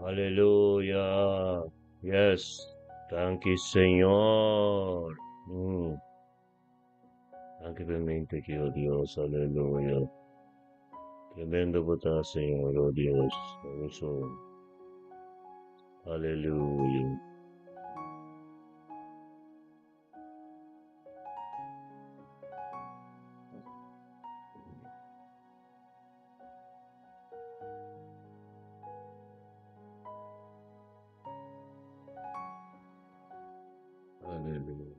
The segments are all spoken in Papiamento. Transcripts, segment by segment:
Aleluya. Yes. Danki Señor. Danki p'e mente aki, oh Dios. Aleluya. Tremendo bo ta, Señor, oh Dios. Abuso. Aleluya. Aleluya.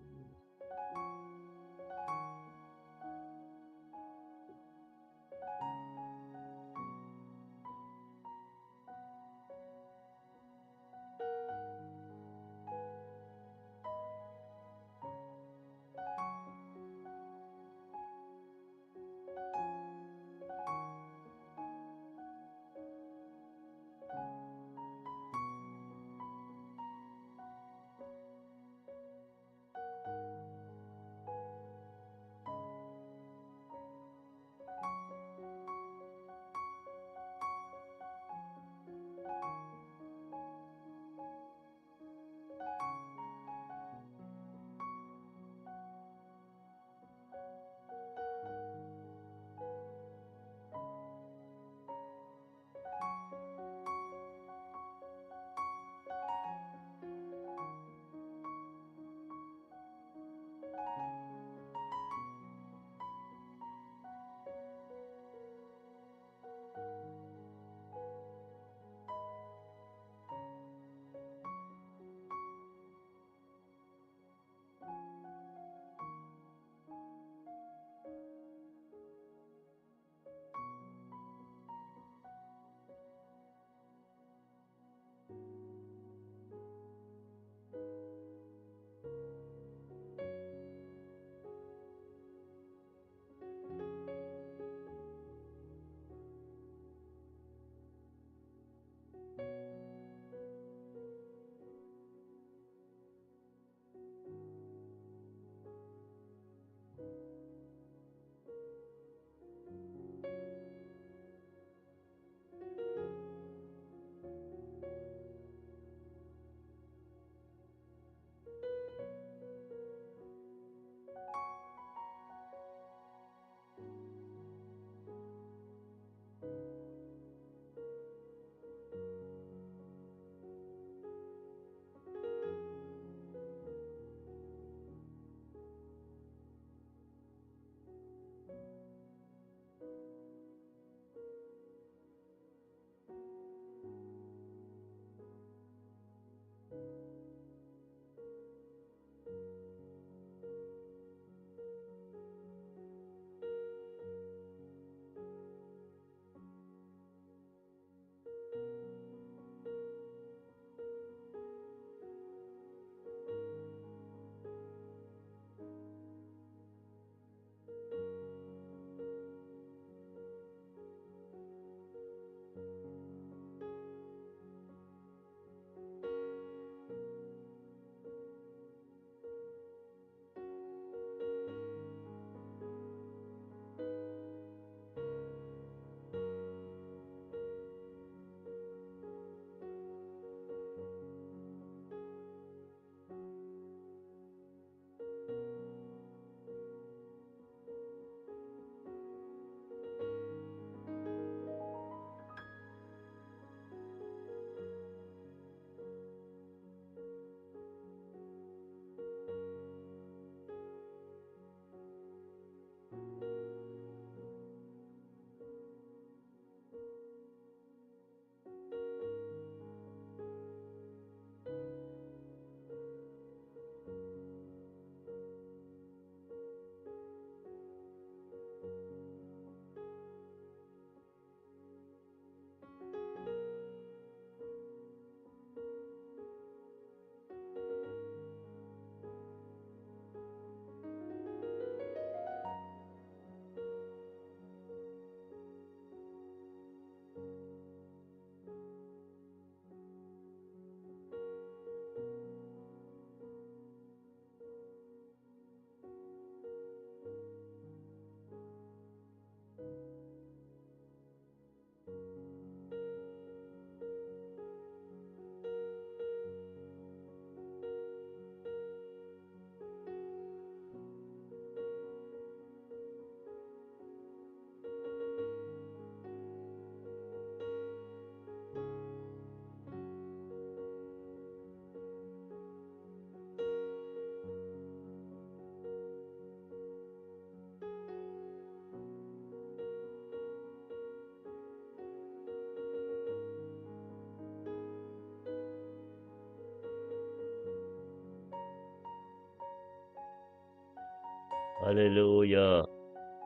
Aleluya.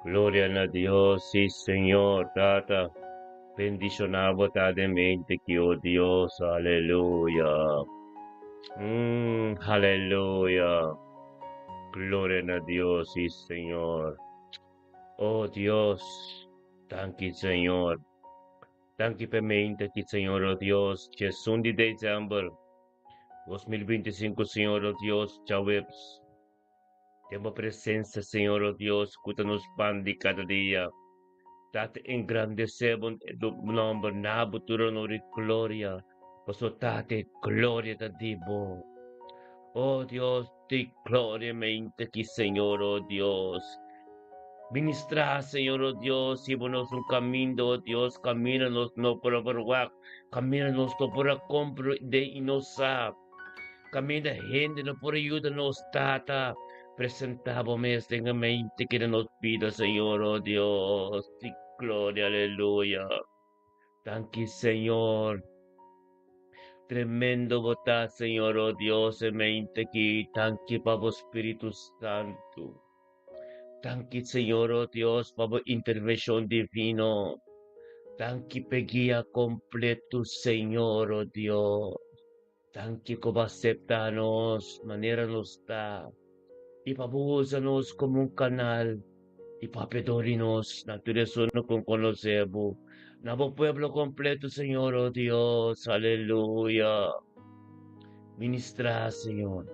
Gloria na Dios, sí, Señor, Tata. Bendiciona bo ta den mente ki, oh Dios, aleluya. Aleluya. Gloria na Dios, sí, Señor. Oh Dios, danki, Señor. Danki p'e mente ki, Señor, oh Dios, 11 di december 2025, Señor, oh Dios, djaweps. Den bo presencia, Señor, oh Dios, cu ta nos pan di cada dia. Tata, engrandece bo nomber, na bo tur honor y gloria, paso Tata, e gloria ta di bo. Oh Dios, di gloria mente ki, Señor, oh Dios. Ministra, Señor, oh Dios, si bo nos un caminda, oh Dios, camina nos no por a verwagt, camina nos no por a comprende y no sa. Caminda hende no por a yuda nos, Tata. Presenta bo mes den e mente ki den nos bida, Señor, oh Dios. Di gloria, aleluya. Danki, Señor. Tremendo bo ta, Señor, oh Dios, e mente ki. Danki pa bo Spiritu Santu. Danki, Señor, oh Dios, pa bo intervencion divino. Danki p'e guia completo, Señor, oh Dios. Danki ku bo acepta nos manera nos ta y pa bo usa nos como un canal y papia dor di nos na tur esun cu conoce bo, na bo pueblo completo, Señor, oh Dios, aleluya. Ministra, Señor.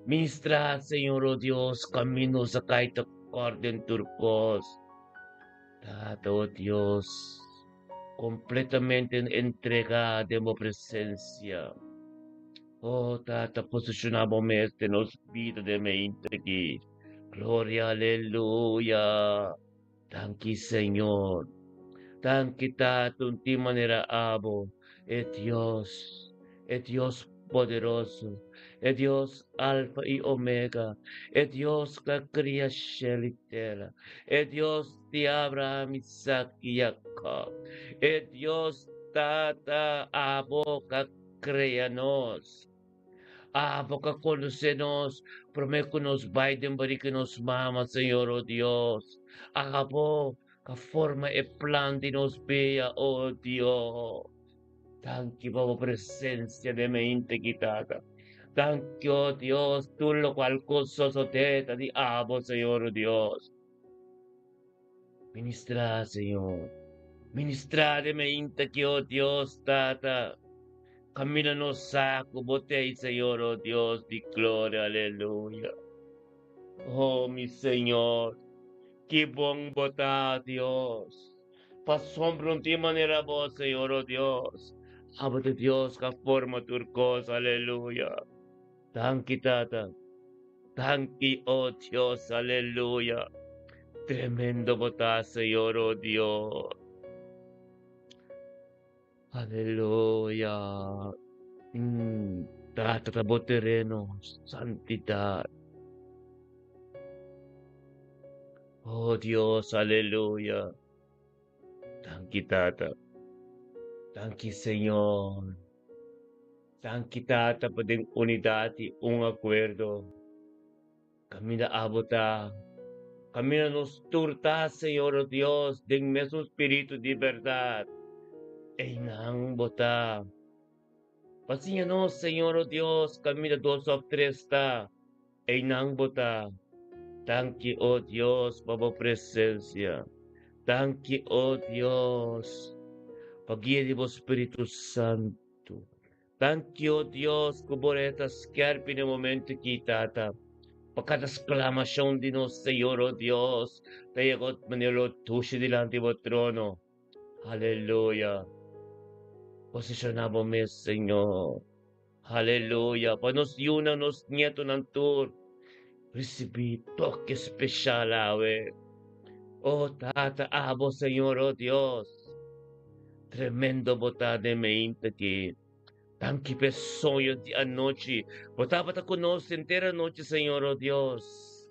Ministra, Señor, oh Dios, camino sa cay ta corden tur cos. Tata, oh Dios, completamente entrega den bo presencia. Oh, Tata, posiciona bo mes den nos bida den mente aki. Gloria, aleluya. Danki, Señor. Danki, Tata, un tin manera abo. E Dios, e Dios poderoso, e Dios Alfa y Omega, e Dios que cria cielo y tera, e Dios di Abraham, Isaac y Jacob, e Dios Tata, abo que crea nos. Abo que conoce nos, prome cu nos bay den barica nos mama, Señor, oh Dios. Abo que forma e plan di nos bida, oh Dios. Danki pa bo presencia den mente ki, Tata. Danki, oh Dios, tur locual cu sosode ta di abo, Señor, oh Dios. Ministra, Señor. Ministra den mente ki, oh Dios, Tata. Camina nos saco, botei, Señor, oh Dios, di gloria, aleluya. Oh, mi Señor, ki bon bo ta, Dios. Pasobra no tin manera bo, Señor, oh Dios. Abo ta Dios ka forma tur cos, aleluya. Danki, Tata. Danki, oh Dios, aleluya. Tremendo bo ta, Señor, oh Dios. Aleluya. Tata ta bo tereno, santidad. Oh Dios, aleluya. Danki, Tata. Danki, Señor. Danki, Tata, pa den unidad y un acuerdo. Caminda abo ta. Caminda nos tur ta, Señor, oh Dios, den mesun spiritu di berdad. Einan bo ta. Pa siña nos, Señor, oh Dios, caminda dos of tres ta. Einan bo ta. Danki, oh Dios, pa bo presencia. Danki, oh Dios, pa guia di bo Spiritu Santu. Danki, oh Dios, cu bo reta skerpi n'e momento aki, Tata, pa cada sclamacion di nos, Señor, oh Dios, ta yega manera lo dushi dilanti bo trono. Aleluya. Posiciona bo mes, Señor. Aleluya. Pa nos yunan, nos nietonan tur ricibi toke special awe. Oh Tata, abo, Señor, oh Dios. Tremendo bo ta den meinte aki. Danki p'e soño di anochi. Bo tabata cu nos henter anochi, Señor, oh Dios.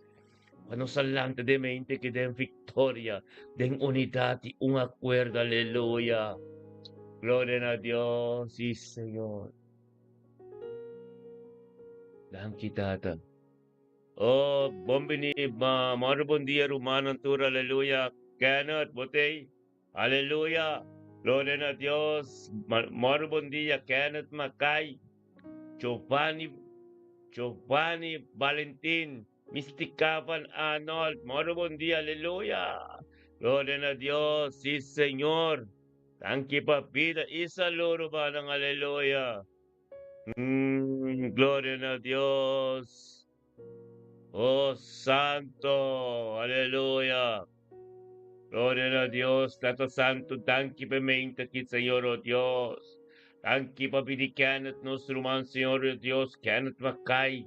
Pa nos a lanta den meinte aki den victoria, den unidad y un acuerdo. Aleluya. Gloria na Dios, sí, Señor. Danki, Tata. Oh, bon bini, ma, moro bon dia, rumannan tur, aleluya. Kenneth, bo t'ei? Aleluya. Gloria na Dios. Moro bon dia, Kenneth Mackay, Giovanni, Giovanni Valentin, Mystica van Arnold. Moro bon dia, aleluya. Gloria na Dios, sí, Señor. Danki pa bida i salú, rumannan, aleluya. Gloria na Dios. Oh, Santo, aleluya. Gloria na Dios, Tata Santo, danki pa mente aki, Señor, oh Dios. Danki pa bidi Kenneth, nos ruman, Señor, oh Dios, Kenneth Mackay.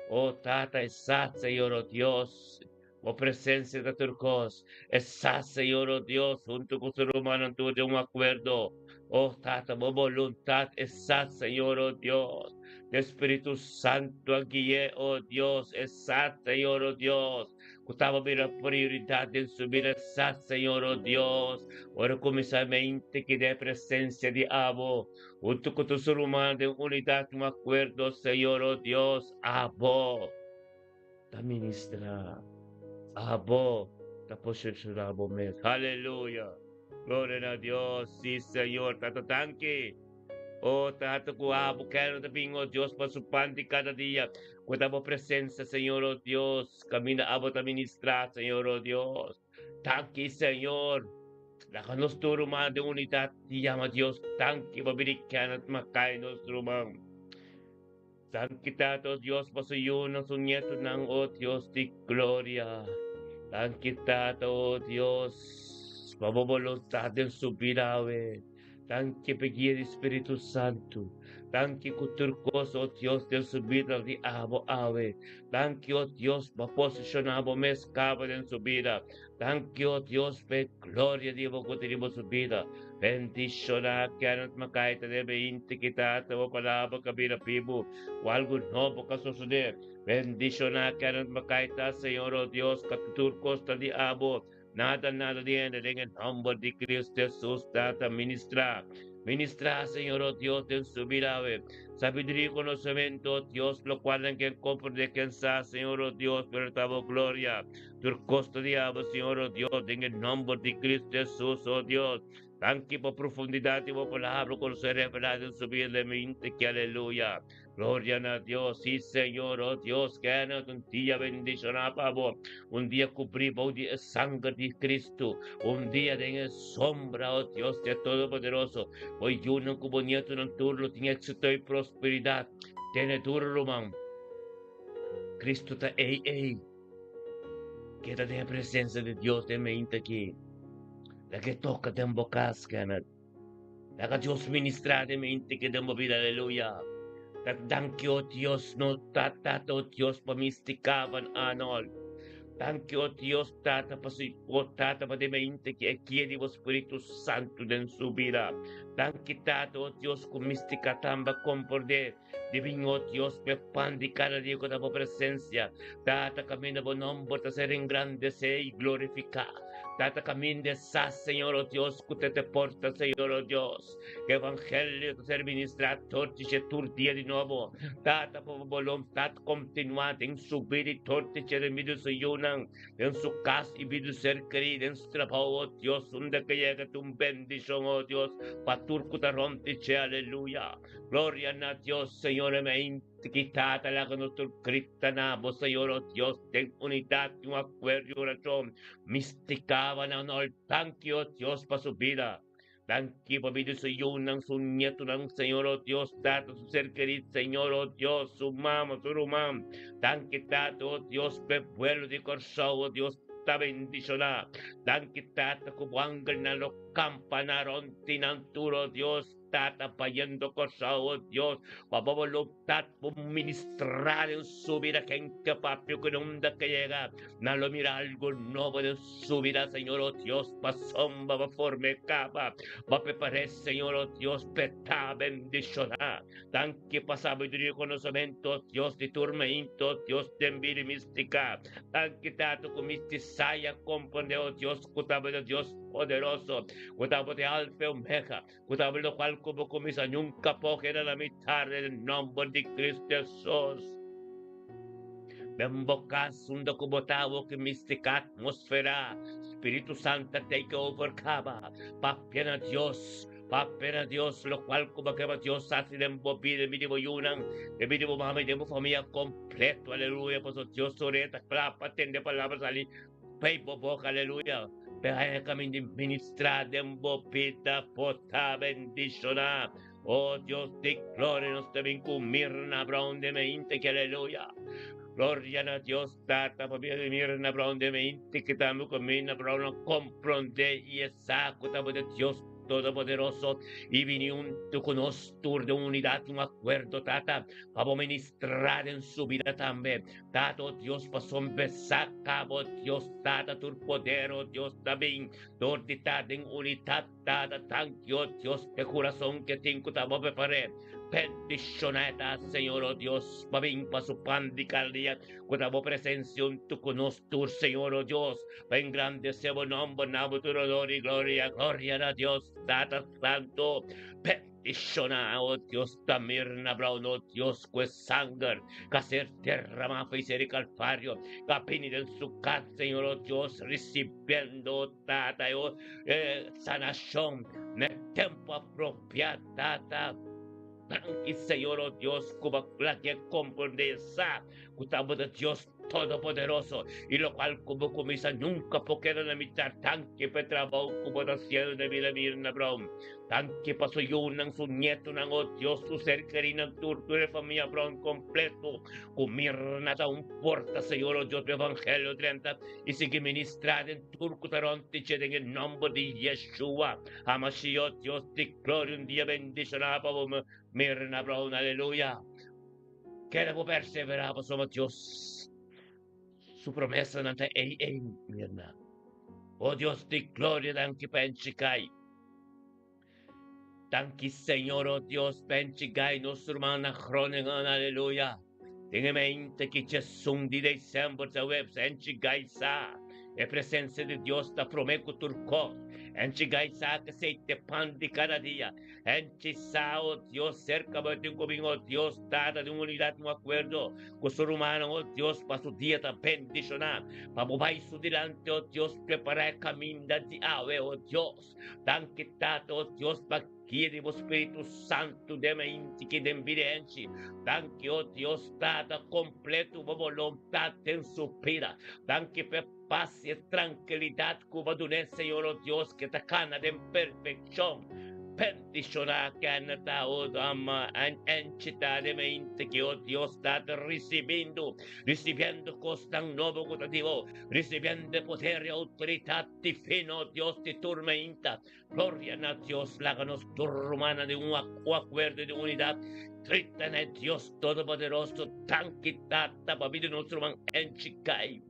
Oh, Tata, e sa, Señor, oh Dios. Bo presencia ta tur cos. E sa, Señor, oh Dios, hunto cu su rumannan tur den un acuerdo. Oh, Tata, bo boluntad e sa, Señor, oh Dios. De Spiritu Santo a gui'é, oh Dios. E sa, Señor, oh Dios, cu taba bira prioridad den su bida. E sa, Señor, oh Dios, ora cuminsa mente keda e presencia di abo, hunto cu tur su rumannan den unidad, un acuerdo, Señor, oh Dios, abo ta ministra. Abo ta posiciona bo mes. Haleluya! Gloria na Dios. Sí, Señor. Tata, danki. Oh, Tata, cu abo kere ta bin, oh Dios, pa su pan di cada dia. Cu ta bo presencia, Señor, oh Dios. Caminda abo ta ministra, Señor, oh Dios. Danki, Señor. Laga nos tur ruman den unidad di yama Dios. Danki pa bini Kenneth Mackay, nos ruman. Danki Tata, oh Dios, pa su yunan, su nietonan, oh Dios di gloria. Danki Tata, oh Dios, pa bo boluntad den su bida awe. Danki pa guia di Spiritu Santu. Danki ku tur kos, oh Dios, den su bida di abo awe. Danki, oh Dios, pa posishoná bo mes kaba den su bida. Danki, oh Dios, pa e gloria di bo ku ta riba su bida. Bendishoná Kenneth Mackay ta debe inti ki Tata bo palabra ka bira bibu ku algu nobo ka sosodé. Bendishoná Kenneth Mackay ta, Señor, oh Dios, ka tur kos ta di abo. Nada, nada di hende den e nomber di Cristo Jesus, Tata, ministrá. Ministrá, Señor, oh Dios, den su bida awe. Sabiduria y conocemento, oh Dios, locual nan ken comprende, ken sa, Señor, oh Dios, pero ta bo gloria. Tur cos ta di abo, Señor, oh Dios, den e nomber di Cristo Jesus, oh Dios. Danki pa profundidad di bo palabra cu nos a revela den su bida den mente ki, aleluya. Gloria na Dios, sí Señor, oh Dios, Kenneth, un dia bendicioná pa bo, un dia cubrí bou di e sanger di Cristo, un dia den e sombra, oh Dios di e Todopoderoso, bo yunan cu bo nietonan tur lo tin éxito y prosperidad. Tene duro, ruman. Cristo ta ei ei. Keda den e presencia di Dios den mente aki. Laga e toca den bo cas, Kenneth. Laga Dios ministrá den mente ki den bo bida, aleluya. Ta danki, o Dios, no ta Tata, o Dios, pa Misty Cavan Arnold. Danki, o Dios, Tata, pa su, o Tata, pa den mente ki e guia di bo Spiritu Santu den su bida. Danki, Tata, o Dios, ku Misty Katamba komprendé di bin, o Dios, pa e pan di kada dia ku ta bo presensia. Tata, kaminda bo nomber ta ser engrandesé i glorifiká. Tata caminda sa, Señor, oh Dios, cu te te porta, Señor, oh Dios. Que evangelio ta ser ministra tortiche tur dia di nobo. Tata, pa bo voluntad continua den su vida y tortiche den vida su yunan, den su cas y vida su ser querido, den su trabao, oh Dios, unda que yega ta un bendicion, oh Dios, pa tur cu ta rontiche, aleluya. Gloria na Dios, Señor, amén. Ki Tata laga nos tur grita na bo, Señor, o Dios, den unidat i un akuerdo i orashon. Mistikaba nan ol. Danki, o Dios, pa su bida. Danki pa bida di su yunan, su nietunan, Señor, o Dios, Tata, su ser kerí, Señor, o Dios, su mama, su ruman. Danki, Tata, o Dios, pa e pueblo di Kòrsou, o Dios, ta bendishoná. Danki, Tata, ku bo angelnan lo kampa na rònt di nan tur, o Dios. Tata bayendo Kòrsou, o Dios, pa bo boluntat por ministrá den su bida. Ken ke papia ku nunca ke yega, nan lo mira algo nobo den su bida, Señor, o Dios, pasobra bo forma e kaba, bo prepar'é, Señor, o Dios, p'e ta bendishoná. Danki pa sabiduria i konosementu, o Dios di tur meintu, o Dios den bida i mistika. Danki, Tata, ku misti sa i a komprendé, o Dios, ku ta bo e Dios poderoso, ku ta bo te Alfa i Omega, Ku ta lokual ku bo kuminsá nunka por keda na mitar den e nòmber di Kristu Hesus. Den bo kas unda ku bo ta awor ki mistika atmosfera. Spiritu Santu a take over kaba. Papia na Dios. Papia na Dios lokual ku bo ke pa Dios hasi den bo bida, den bida di bo yunan, den bida di bo mama i den bo famia kompleto. Aleluya. Pasobra Dios su orea ta kla pa tende palabra sali pei bo boka. Aleluya. P'e haña kaminda di ministrá den bo bida. Bo ta bendishoná. Oh Dios di gloria, nos ta bin ku Mirna Brown den mente ki aleluya. Gloria na Dios Tata pabia di Mirna Brown den mente ki tambe ku Mirna Brown a komprondé i e sa ku tabata Dios Todopoderoso i bini huntu ku nos tur den unidat i un akuerdo Tata pa bo ministrá den su bida tambe. Tata, oh Dios, pasobra sa kaba, oh Dios Tata tur poder, oh Dios ta bin dor di ta den unidat. Tata, danki, oh Dios, p'e kurason ke tin ku ta bo prepar'é. Bendishoná e ta, Señor, oh Dios, pa bin pa su pan di kada dia ku ta bo presensia huntu ku nos tur, Señor, oh Dios, pa engrandesé bo nòmber na bo tur honor i gloria. Gloria na Dios, Tata Santu. Bendishoná, oh Dios, ta Mirna Brown, oh Dios, ku e sanger ka ser derramá pa isé di Kalvario, ka bini den su kas, Señor, oh Dios, risibiendo, Tata, e sanashon na e tempu apropiá, Tata. Danki, Señor, oh Dios, ku bo laga e komprondé e sa ku ta bo ta Dios Todopoderoso i lokual ku bo kuminsá nunka por keda na mitar. Danki pa e trabou ku bo ta hasiendo den bida Mirna Brown. Danki pa su yunan, su ñetunan, oh Dios, su ser kerinan tur, tur e famia Brown kompleto. Ku Mirna ta un porta, Señor, oh Dios, pa evangelio drenta i sigui ministrá den tur ku ta rònt di dje den e nòmber di Yeshua HaMashiach, Dios di gloria. Un dia bendishoná pa bo, Mirna Brown. Aleluya. Keda bo perseverá pasobra Dios su promesanan ta ei ei, Mirna. O Dios di gloria, danki pa enchikai. Danki Señor, o Dios, pa enchigai nos ruman na Groningen, aleluya. Den e mente ki djesun di december djaweps enchigai sa e presencia di Dios ta prome ku tur kos. Enchigai sa ke sei te pan di kada dia. Enchi sa, o Dios, serka bo e tin ku bin, o Dios, Tata di un unidad, un akuerdo ku su rumannan, o Dios, pa su dia ta bendishoná. Pa bo bai su dilanti, o Dios, prepará e kaminda di awe, o Dios. Danki Tata, o Dios, pa guia di bo Spiritu Santu den mi inti ki den bida enchi. Danki, o Dios, Tata, kompletu bo boluntat den su bida. Danki pa e pas i e trankilidat ku bo a dun'é, Señor, o Dios, ke ta kana den perfekshon. Bendishoná Kenneth ta, o ama enchi ta den mi inti ki, o Dios, Tata, risibindo, risibiendo kosnan nobo ku ta di bo, risibiendo e poder i outoritat Divino Dios di tur meinta, gloria na Dios, laga nos tur rumannan den un akuerdo i den unidat grita na e Dios Todopoderoso, Danki Tata pa bida nos ruman Angie Kai.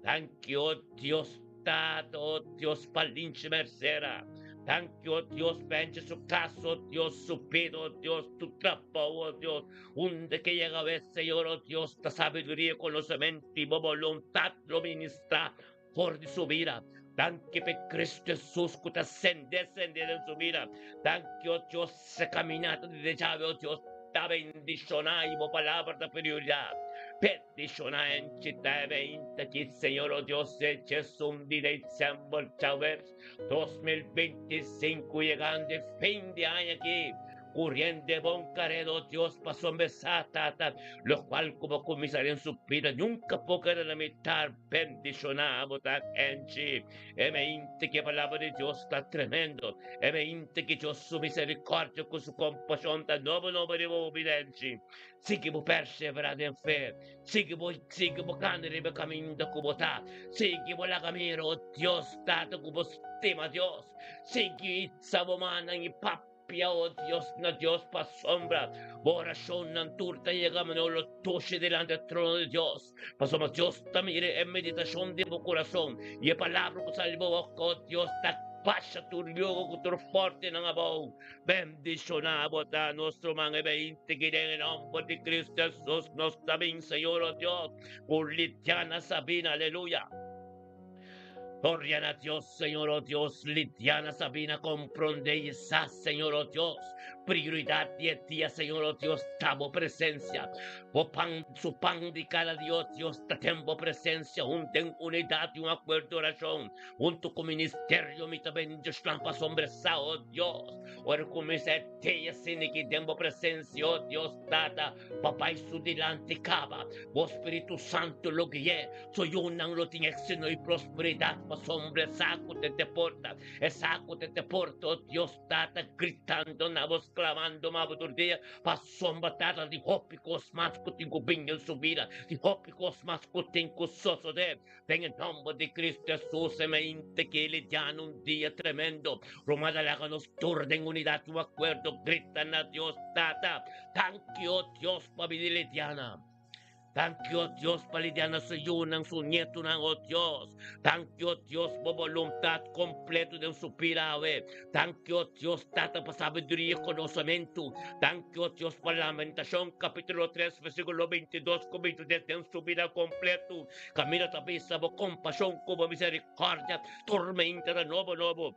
Danki o Dios Tata, o Dios pa Linchi Mercera. Danki o Dios pa Angie su kas, o Dios su bida, o Dios su trabou, o Dios unda ke yega awe Señor, o Dios ta sabiduria, konosementu i bo boluntat lo ministra For di su bida. Danki p'e Cristo Jesus cu ta sende sende den su bida. Danki, o Dios, e caminata di dejabe, o Dios, ta bendiciona y bo palabra ta prioridad. Bendiciona enchi ta e beinta aki, Señor, o Dios, e djesun di december djaweps 2025 yegando e fin di aña aki. Curiendo bon careda, oh Dios, pasobra sa, Tata, locual cu bo cuminsa den su bida nunca por keda na mitar. Bendiciona bo ta Angie. E mente cu e palabra di Dios ta tremendo. E mente cu Dios su misericordia cu su compasion ta nobo nobo riba bo bida, Angie. Sigui bo persevera den fe. Sigui bo, sigui bo cana riba e caminda cu bo ta. Sigui bo laga mira, oh Dios, Tata, cu bo stima Dios. Sigui itza bo mannan y pap. Pia, o Dios, na Dios pa sombra. Bo orashonnan tur ta yega manera lo tushi dilanti e trono di Dios. Pasobra Dios ta mira e meditashon di bo kurason, i e palabra ku sali di bo boka, o Dios, ta basha tur yogo ku tur fortenan abou. Bendishoná bo ta nos ruman e beinti ki den e nòmber di Cristo Hesus nos ta bin, Señor, o Dios, ku Lidiana Sabina. Aleluya! Gloria na Dios, Señor, oh Dios, Lidiana Sabina comprende y sa, Señor, oh Dios, prioridad di e dia, Señor, oh Dios, ta bo presencia. Bo pan, su pan di cada dia, oh Dios, ta den bo presencia, un den unidad y un acuerdo oracion, hunto cu ministerio mi ta bendiciona pasobra sa, oh Dios, ora cuminsa e dia asina den bo presencia, oh Dios, Tata, pa bay su dilanti caba, bo Spiritu Santo lo gui'e, Su yunan lo tin éxito i prosperidat pasobra e sa ku te te porta, e sa ku te te porta, o Dios Tata, gritando na bo, sklamando ma bo tur dia, pasobra Tata tin hopi kos mas ku tin ku bin den su bida, tin hopi kos mas ku tin ku sosodé. Den e nòmber di Cristo Hesus, e mente ki lidiando un dia tremendo, Ruma ta laga nos tur den unidat i un akuerdo grita na Dios Tata, Danki, o Dios, pa bini lidiana. Danki, o Dios, pa lidia na su yunan, su nietunan, o Dios. Danki, o Dios, bo boluntat kompleto den su bida awe. Danki, o Dios, Tata, pa sabiduria i konosementu. Danki, o Dios, pa Lamentashon kapítulo 3, versíkulo 22 ku 23 den su bida kompleto. Kaminda ta bisa bo kompashon ku bo miserikòrdia tur mainta ta nobo nobo.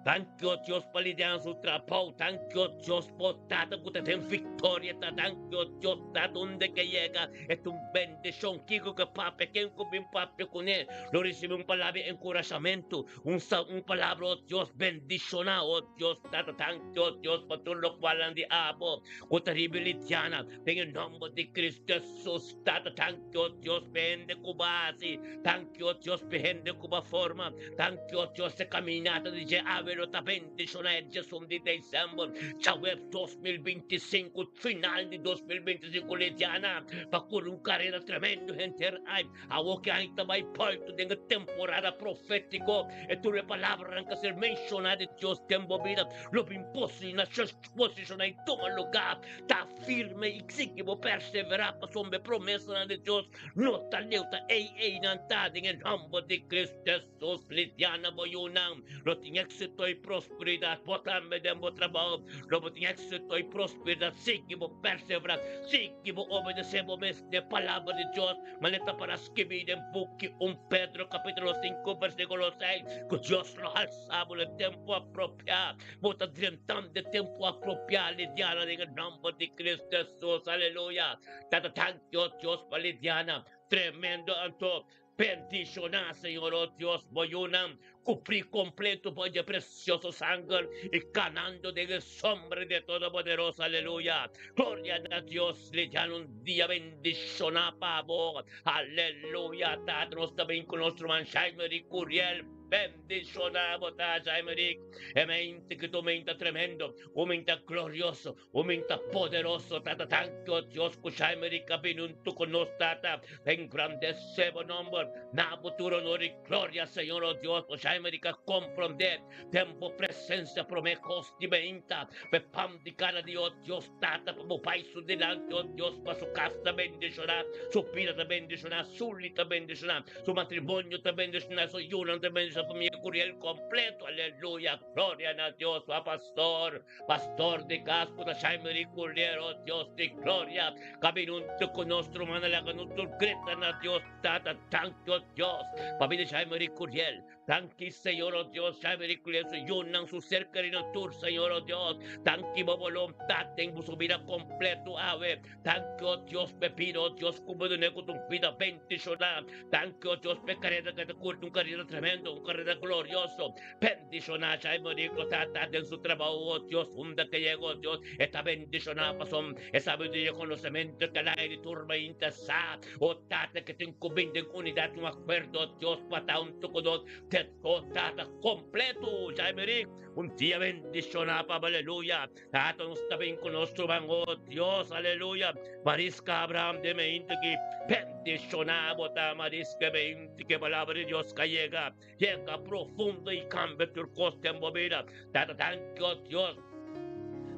Danki, o Dios, pa lidian su trabou. Danki, o Dios, pa Tata ku ta den viktoria. Ta danki, o Dios, Tata, unda ke yega e ta un bendishon. Kiko ke papia, ken ku bin papia kuné, lo risibí un palabra di enkurashamentu, un sa un palabra, o Dios, bendishoná, o Dios, Tata. Danki, o Dios, pa tur lokualnan di abo ku ta riba lidiana. Den e nòmber di Kristu Hesus, Tata, danki, o Dios, pa e hende ku bo a hasi. Danki, o Dios, pa e hende ku bo a forma. Danki, o Dios, e kaminata di dje awe lo ta bendishoná e diesun di desèmber, djaweps 2025, final di 2025, Lidiana pa kuri un karera tremendo henter ai. Awor ke ai ta bai pòltu den e temporada profétiko, e tur e palabranan ku a ser menshoná di Dios den bo bida lo bin posishoná i tuma lugá. Ta firme i sigui bo perseverá pasobra e promesanan di Dios No ta leu ta ei einan ta den e nòmber di Cristo Hesus. Lidiana bo yunan lo tin éksito i prosperidat. Bo tambe den bo trabou lo bo tin éksito i prosperidat. Sigui bo perseverá, sigui bo obedesé bo mes n'e Palabra di Dios, manera ta para skibí den buki un Pedro kapítulo sinku versíkulo seis, ku Dios lo halsa bo na tempu apropiá. Bo ta drentando e tempu apropiá, Lidiana, den e nòmber di Cristo Hesus. Aleluya! Tata, danki, o Dios, pa Lidiana. Tremendo anto. Bendishoná, Señor, o Dios, bo yunan. Kubrí kompleto bo dje presioso sanger i kanando den e sombra di e Todopoderoso. Aleluya! Gloria na Dios! Lidiana, un dia bendishoná pa bo. Aleluya! Tata, nos ta bin ku nos ruman Jaime di Curiel. Bendishoná bo ta, Jaime Rick. E mente ku tu menta tremendo, un menta glorioso, un menta poderoso, Tata. Danki, o Dios, ku Jaime Rick a bini huntu ku nos, Tata. Engrandesé bo nomber. Na bo tur honor i gloria, Señor, o Dios, ku Jaime Rick a komprondé den bo presensia promé kos di menta, pa e pan di kada dia, o Dios, Tata, pa bo bai su dilanti, o Dios, pa su kas ta bendishoná, su bida ta bendishoná, Sully ta bendishoná. Su matrimonio ta bendiciona, su yunan ta bendiciona, familia Curiel completo, aleluya, gloria na Dios, pa pastor, pastor di cas cu ta Jaime Curiel, oh Dios di gloria, caminunto cu nos rumannan laga nos tur grita na Dios, Tata, danki oh Dios, pa bida Jaime Curiel, Danki Señor oh Dios, Jaime Curiel, su yunan, su ser querido tur, Señor oh Dios, danki bo voluntad den su vida completo awe. Danki, oh Dios, p'e bida, oh Dios, ku bo dun'é ku ta un bida bendishoná. Danki, oh Dios, p'e karera ku e ta kuri, un karera tremendo, un karera glorioso. Bendishoná Jaime Rico Tata den su trabou, oh Dios, unda ke yega, oh Dios, e ta bendishoná pasobra e sabiduria i konosementu ke lae di tur mainta sa, oh Tata, ke tin ku bin den unidat, un akuerdo, oh Dios, pa ta huntu ku nos den, oh Tata, kompleto. Jaime Rico, un dia bendishoná pa bo, aleluya. Tata nos ta bin ku nos ruman, oh Dios, aleluya. Mariska Abraham de meinte ki bendishoná bo ta Mariska meinte ki palabra di Dios ka yega, yega profundo i kambia tur kos den bo bida. Tata danki, oh Dios.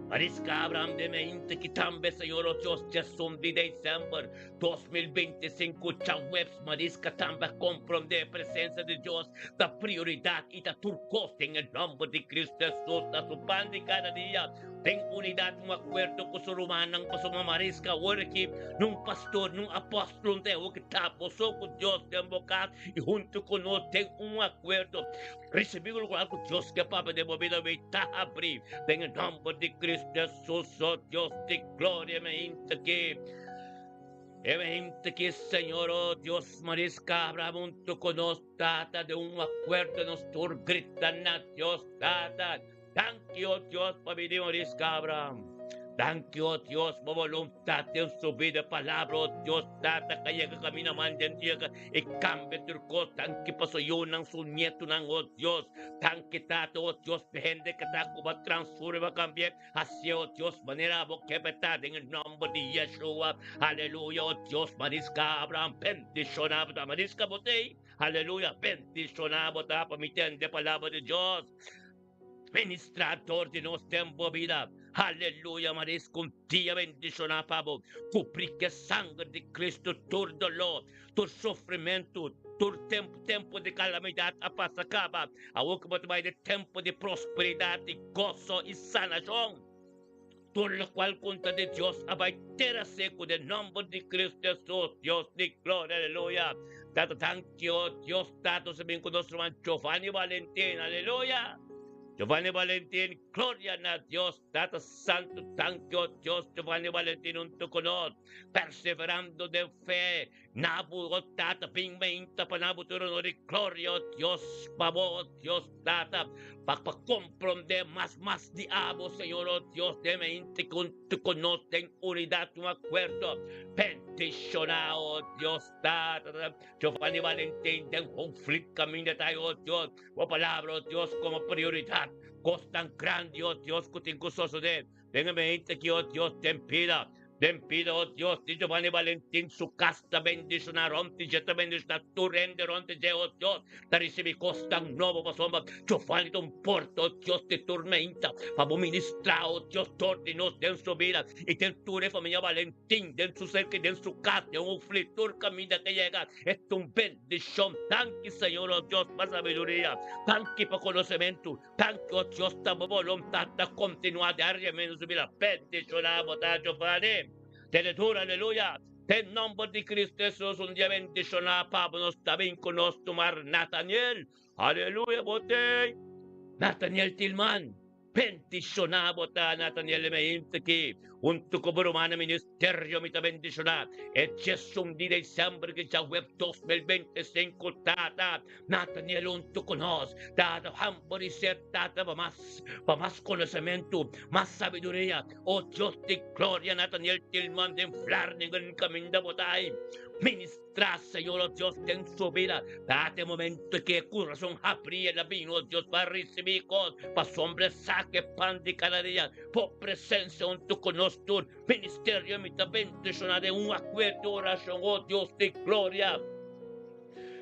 Mariska Abraham den mente ki tambe Señor o Dios djesun di december 2025 djaweps Mariska tambe a comprende e presencia di Dios ta prioridad y ta tur cos den e nomber di Cristo Jesus ta su pan di cada dia den unidad un acuerdo cu su rumannan pasobra Mariska awor aki nun pastor nun apostel ta e awor ki ta bo so cu Dios den bo cas y hunto cu nos den un acuerdo Ricibi ku lokual ku Dios ke papia den bo bida wei ta habri den e nomber di Cristo Jesus, o Dios di gloria me hinta ki e me hinta ki Señor, o Dios Mariska Abraham hunto ku nos Tata den un akuerdo nos tur grita na Dios Tata. Danki, o Dios, pa bini Mariska Abraham. Danki, o Dios, pa voluntad den su bida, palabra, o Dios, Tata, ka yega camina man den yega y cambia tur cos. Danki pa su yunan, su nietunan, o Dios. Danki, Tata, o Dios, pa hende ka ta cu ba transforma, ba cambia, hacié, o Dios, manera abo ke pa ta, den e nomber di Yeshua. Aleluya, o Dios, Mariska Abraham, bendiciona bo ta. Mariska, bo t'ey. Aleluya, bendiciona bo ta pa mi tende palabra di Dios. Ministrador di nos den bo bida. Aleluya, Marisco, un dia bendiciona pa bo. Cubri cu e sanger di Cristo tur dolor, tur sufrimento, tur tempo, tempo di calamidad a pasa caba. Awor cu bo ta bai den tempo di prosperidad, di goso y sanacion. Tur locual contra di Dios a bai tera seco den nomber di Cristo Jesus, Dios di gloria, aleluya. Tata, danki, oh Dios, Tata, nos a bin cu nos ruman Giovanni Valentin, aleluya. Giovanni Valentin, gloria na Dios, Tata Santo, danki, oh Dios, Giovanni Valentin hunto cu nos, perseverando den fe, Nabu, o Tata, bin meinta pa nabu tur honor i gloria, o Dios, pa bo, o Dios, Tata, pa pa komprondé mas mas di abo, Señor, o Dios, den meinta huntu ku nos den unidat un akuerdo. Bendishoná, o Dios, Tata, Giovanni Valentin den konflikt kaminda ta, o Dios, bo palabra, o Dios, komo prioridat, kosnan grandi, o Dios, ku tin ku sosodé den e meinta aki, o Dios, den bida. Den bida, oh Dios, di Giovanni Valentin su cas ta bendiciona rond di dje, ta bendiciona tur hende rond di dje, oh Dios, ta ricibi cosnan nobo pasobra Giovanni ta un porta, oh Dios, di tormenta pa bo ministra, oh Dios, dor di nos den su bida y den tur e familia Valentin, den su cerca y den su cas, den un tur caminda ke yega, e ta un bendicion. Danki, Señor, oh Dios, pa sabiduria, danki pa conocemento. Tantu o Dios ta bo boluntat ta kontinuá diariamente su bida. Bendishoná bo ta, Giovanni. Tene duro, aleluya. Den nomber di Cristo Jesus un dia bendishoná pa bo nos ta bin ku nos tumar Nathaniel. Aleluya bo t'ei. Nathaniel Tilman. Bendishoná bo ta, Nathaniel e meinta ki. Huntu ku bo rumannan ministerio mi ta bendishoná e diesun di december ki djaweps 2025 tata. Nathaniel huntu ku nos, Tata hamber i sed, Tata, pa mas, pa mas konosementu, mas sabiduria. O Dios di gloria, Nathaniel Tilman den Vlaardingen kaminda bo ta ai. Ministrá, Señor, o Dios, den su bida. Tata, e momento ku e kurason habrí el a bini, o Dios, pa risibí kos, pasobra e sa ku e pan di kada dia, bo presensia huntu ku nos tur. Ministerio mi ta bendishoná den un akuerdo orashon, o Dios di gloria.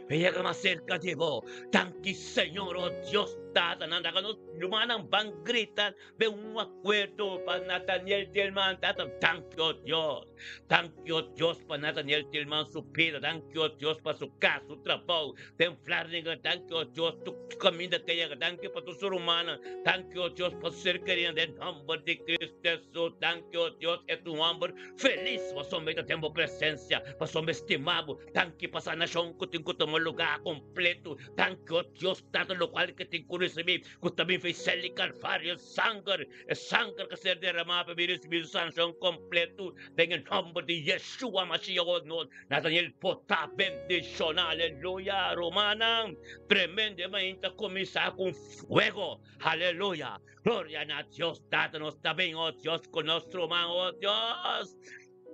Mi yega mas serka di bo. Danki Señor, oh Dios Tata, nan laga nos rumannan ban grita den un akuerdo pa Nathaniel Tilman. Tata, danki oh Dios. Danki oh Dios pa Nathaniel Tilman su bida. Danki oh Dios pa su kas, su trabou den Vlaardingen. Danki oh Dios tur kaminda ke yega. Danki pa tur su rumannan. Danki oh Dios pa su ser kerinan den nomber di Cristo Jesus. Danki oh Dios, e ta un homber felis pasobra e ta den bo presensia, pasobra e stima bo. Danki pa sanashon ku tin ku tuma lugá kompleto. Danki, o Dios Tata, lokual ke tin ku risibí, ku ta bin fei di Kalvario, e sanger, e sanger ku ser deramá pa mi risibí su sanashon kompleto den e nòmber di Yeshua Mashiach, o nos Nathaniel por ta bendishoná. Aleluya! Rumannan, tremendo e mainta kuminsá ku un fuego. Aleluya! Gloria na Dios Tata, nos ta bin, o Dios, ku nos ruman, o Dios.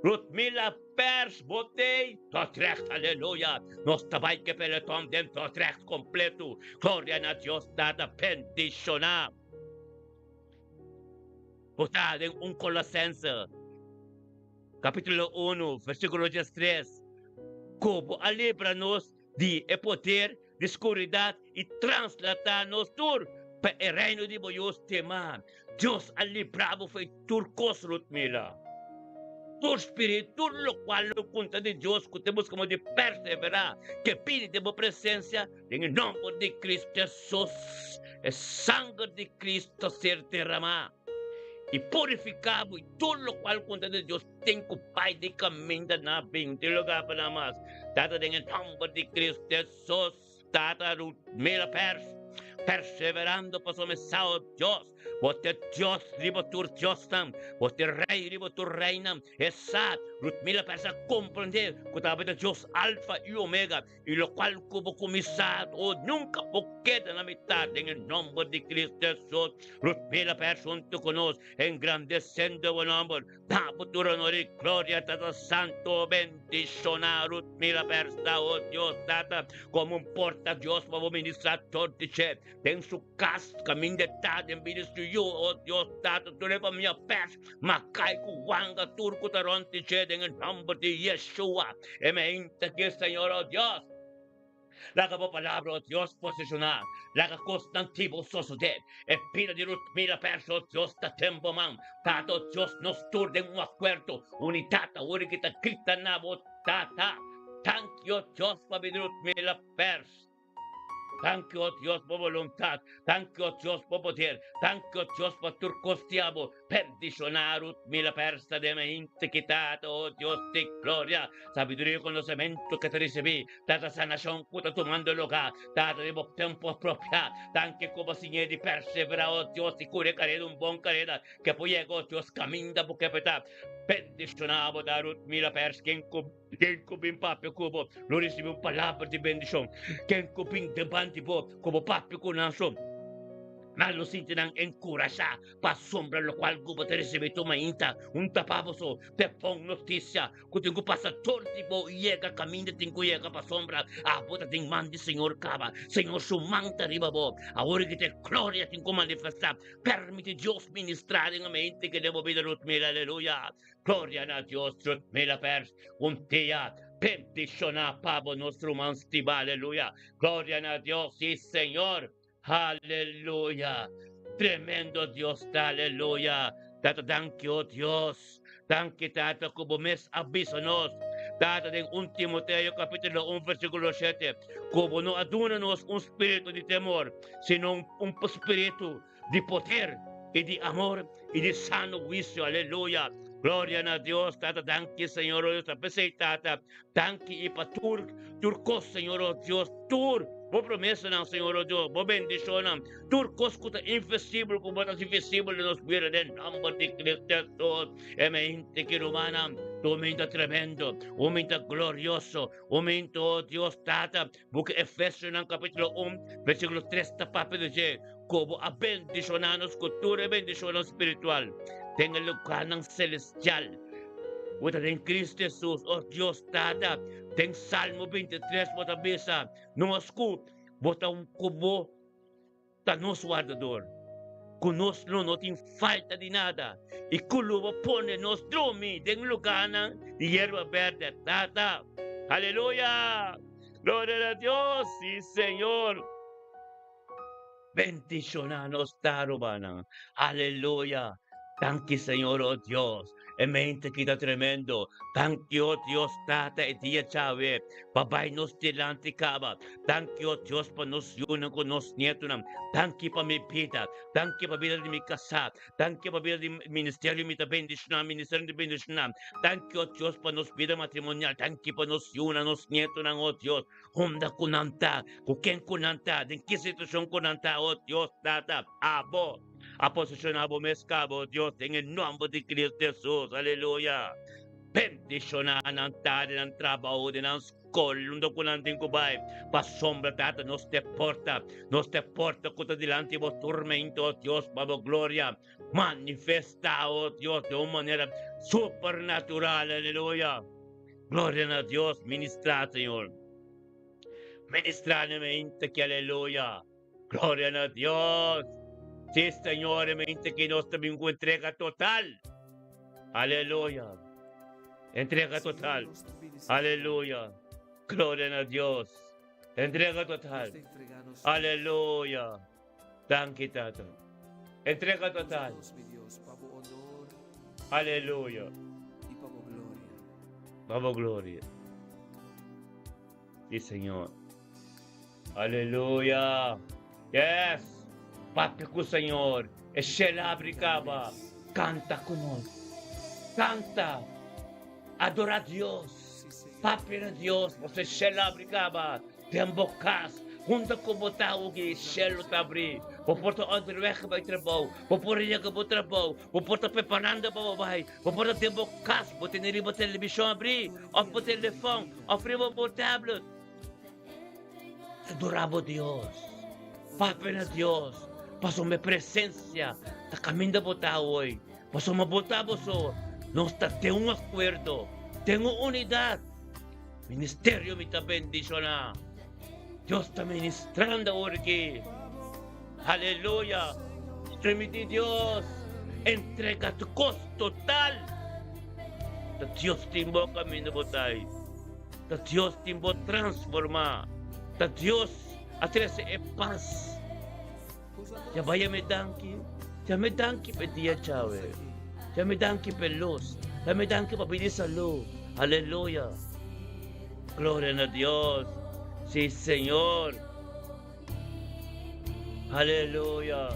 Ludmila Pers botei Dordrecht, aleluya! Nos ta bai ke peloton den Dordrecht kompleto. Gloria na Dios Tata bendishoná. Bo ta den un Kolosense kapitulo unu versíkulo diestres ku bo a libra nos di e poder di skuridat i translatá nos tur pa e Reino di bo Yu stimá. Dios a libra bo fo'i tur kos, Rutmila. Tur spirit, tur lokual lo konta di Dios ku ta buska bo di perseverá, ke bini den bo presensia, den e nòmber di Kristu Hesus, e sanger di Kristu a ser deramá i purifiká bo, i tur lokual konta di Dios tin ku bai di kaminda na bin tin lugá pa nan mas. Tata, den e nòmber di Kristu Hesus. Tata Rutmila Pers, perseverando pasobra mi sa, o Dios, Bo ta Dios riba tur diosnan, Bo ta Rei riba tur reinan. E sa, Rutmila Pers a komprendé ku tabata Dios Alfa i Omega, i lokual ku Bo kuminsá, o nunka por keda na mitat. Den e nòmber di Kristu Hesus, Rutmila Pers huntu ku nos, engrandesendo Bo nòmber. Pa bo tur honor i gloria, Tata Santo, bendiciona Rutmila Persta, oh Dios Tata, como un porta Dios pa bo ministra tur di dje den su cas caminda e ta den bida su yu, oh Dios Tata, tur e famia Pers, Macay cu Wanga, tur cu ta rond di dje den e nomber di Yeshua. E meinta aki, Señor, oh Dios. Laga bo palabra, o Dios, posishoná. Laga kosnan ti bo sosodé. E bida di Rutmila Perso, o Dios, ta den bo man. Tata, o Dios, nos tur den un akuerdo, unidat, awor ki ta grita na bo, Tata. Danki, o Dios, pa bida di Rutmila Pers. Danki, o Dios, bo boluntat. Danki, o Dios, bo poder. Danki, o Dios, pa tur kos di abo. Bendishoná Rutmila Persa den e hinte ki Tata, o Dios di gloria. Sabiduria i konosementu ke ta risibí. Tata sanashon ku ta tumando lugá. Tata den bo tempu apropiá. Danki ku bo siñ'é di perseverá, o Dios, i kuri e kareda un bon kareda ke por yega, o Dios, kaminda bo ke p'e ta. Bendishoná bo ta Rutmila Pers, ken ku ken ku bin papia ku bo lo risibí un palabra di bendishon. Ken ku bin debanti bo ku bo papia ku nan so, nan lo sinti nan enkurashá. Pasobra lokual ku bo ta risibí tur mainta, un tapa boso p'e bon notisia ku tin ku pasa tur di bo yega kaminda tin ku yega pasobra abo ta den man di Señor kaba. Señor su man ta riba bo. Awor ki ta e gloria tin ku manifestá. Permití Dios ministrá den mente ki den bo bida Rutmila. Aleluya! Gloria na Dios Rutmila Pers un dia bendishoná pa bo nos ruman stimá. Aleluya! Gloria na Dios sí Señor. Aleluya! Tremendo Dios ta, aleluya! Tata danki o Dios, danki Tata ku bo mes a bisa nos, Tata den 1 Timoteo kapitulo 1 versíkulo 7, ku bo no a duna nos un spiritu di temor, sino un spiritu di poder i di amor i di sano huisio, aleluya! Gloria na Dios, Tata danki Señor o Dios, ta p'esei Tata, danki i pa tur tur kos Señor o Dios, tur bo promesanan Señor o Dios, bo bendishonnan, tur kos ku ta invisibel ku bo ta hasi visibel den nos bida den nòmber di Cristo Hesus. E mente ki rumannan, ta un mente tremendo, un mente glorioso, un mente o Dios Tata, Buki Efesionan kapítulo un, versíkulo tres ta papia di dje, Ku bo a bendishoná nos ku tur e bendishonnan spiritual den e lugánan selestial ku ta den Kristu Hesus. O Dios Tata, den Salmo 23 bo ta bisa nos ku bo ta ku bo ta nos wardador, ku nos lo no tin falta di nada i ku lo bo pone nos drumi den lugánan di yerba bèrdè. Tata, aleluya! Gloria na Dios! Sí, Señor! Bendishoná nos ta, rumannan. Aleluya! Danki Señor, o Dios. E mente ki ta tremendo. Danki, o Dios Tata, e dia djawe pa bai nos dilanti kaba. Danki, o Dios, pa nos yunan ku nos nietonan. Danki pa mi bida. Danki pa bida di mi kasá. Danki pa bida di ministerio mi ta bendishoná, ministerio mi ta bendishoná. Danki, o Dios, pa nos bida matrimonial. Danki pa nos yunan, nos nietonan, o Dios. Unda ku nan ta, ku ken ku nan ta, den ki situashon ku nan ta, o Dios Tata, abo a posishoná bo mes kaba, o Dios, den e nòmber di Cristo Hesus. Aleluya. Bendishoná nan ta den nan trabou, den nan skol, unda ku nan tin ku bai. Pasobra, Tata, nos ta e porta, nos ta e porta ku ta dilanti bo turmento, o Dios, pa bo gloria manifestá, o Dios, den un manera supernatural. Aleluya. Gloria na Dios, ministrá, Señor. Ministrá na mente ki, aleluya. Gloria na Dios. Sí, Señor, e mente ki nos ta bin ku entrega total. Aleluya. Entrega total. Aleluya. Gloria na Dios. Entrega total. Aleluya. Danki, Tata. Entrega total. Aleluya. Pa bo gloria. Sí, Señor. Aleluya. Yes. Papia ku Señor. E shel abri kaba. Kanta ku nos. Kanta. Adora Dios. Papia na Dios. Pasobra e shel abri kaba. Den bo kas, hunta ku bo ta ugi, shelu ta abrí. Bo por ta onderweg bai trabou, bo por yega bo trabou, bo por ta preparando pa bo bai, bo por ta den bo kas, bo tene riba televishon abrí, òf bo telefòn, òf riba bo tablet. Adorá bo Dios, papia na Dios, pasobra e presensia ta kaminda bo ta awoy. Pasobra bo ta bo so, nos ta den un akuerdo, den un unidat. Ministerio mi ta bendiciona. Dios ta ministrando awor aki. Aleluya. Permiti Dios entrega tu cos total. Ta Dios tin bo caminda bo ta ay. Ta Dios tin bo transforma. Ta Dios a trece e paz. Ya bai yam'e danki, yam'e danki p'e dia djawe, yam'e danki p'e lus, yam'e danki pa bini salú. Aleluya! Gloria na Dios! Si, Señor! Aleluya!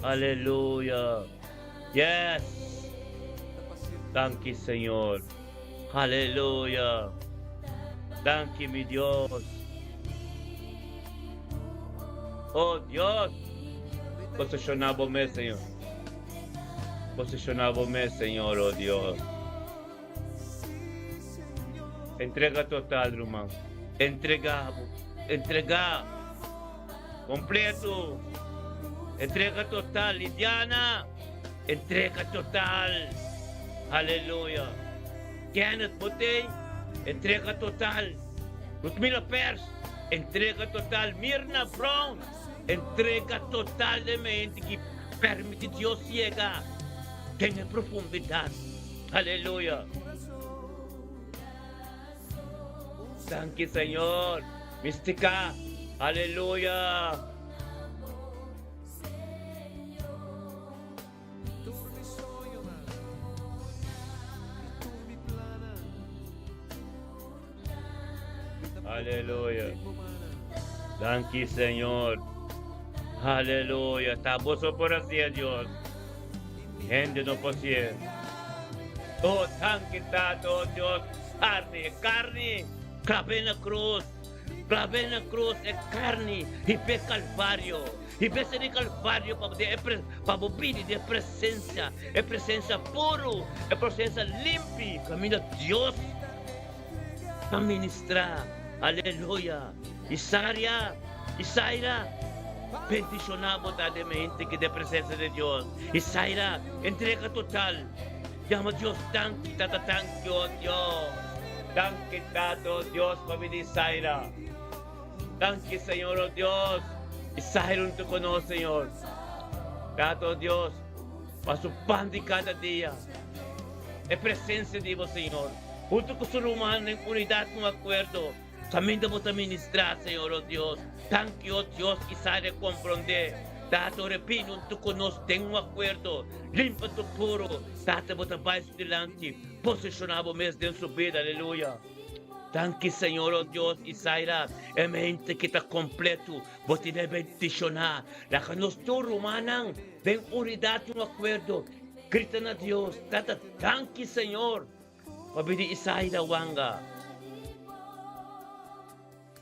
Aleluya! Yes! Danki, Señor! Aleluya! Danki mi Dios! Oh Dios! Posiciona bo mes, Señor. Posiciona bo mes, Señor, oh Dios. Entrega total, ruman. Entrega bo. Entrega. Completo. Entrega total, Lidiana. Entrega total. Aleluya. Kenneth Botey, entrega total. Ludmila Pers, entrega total. Mirna Brown, entrega total den mente ki permiti Dios yega den e profundidad. Aleluya. Danki Señor. Mistica. Aleluya. Aleluya. Danki Señor. Aleluya. Ta boso por hacia Dios. Hende no por hacia. Oh, danki Tata, oh Dios. Carne, carne. Clave na cruz. Clave na cruz e carne. Y pe Calvario. I bese di Kalvario pa bo den e pa bo bini den e presensia, e presensia puru, e presensia limpi, kaminda Dios ta ministrá. Aleluya! Isaria, Isaira, bendishoná bo ta den mente ki den presensia di Dios. Isaira, entrega total. Yama Dios danki, Tata, danki, oh Dios. Danki, Tata, oh Dios, pa bini Isaira. Danki Señor, oh Dios. Isael hunto con nos, Señor. Tata, oh Dios, pa su pan di cada dia. E presencia di bo, Señor. Hunto cu su rumannan en unidad con acuerdo. Caminda bo ta ministra, Señor, oh Dios. Danki, oh Dios, Isael a comprende. Tata, ora bini hunto cu nos den un acuerdo. Limpa tu puro. Tata, bo ta bai su dilanti. Posiciona bo mes den su bida. Aleluya. Danki Señor, oh Dios, Isaira, e mente ki ta completo, bo tin e bendiciona. Laga nos tur rumannan den unidad y un acuerdo grita na Dios, Tata, danki Señor, pa bini Isaira wanga.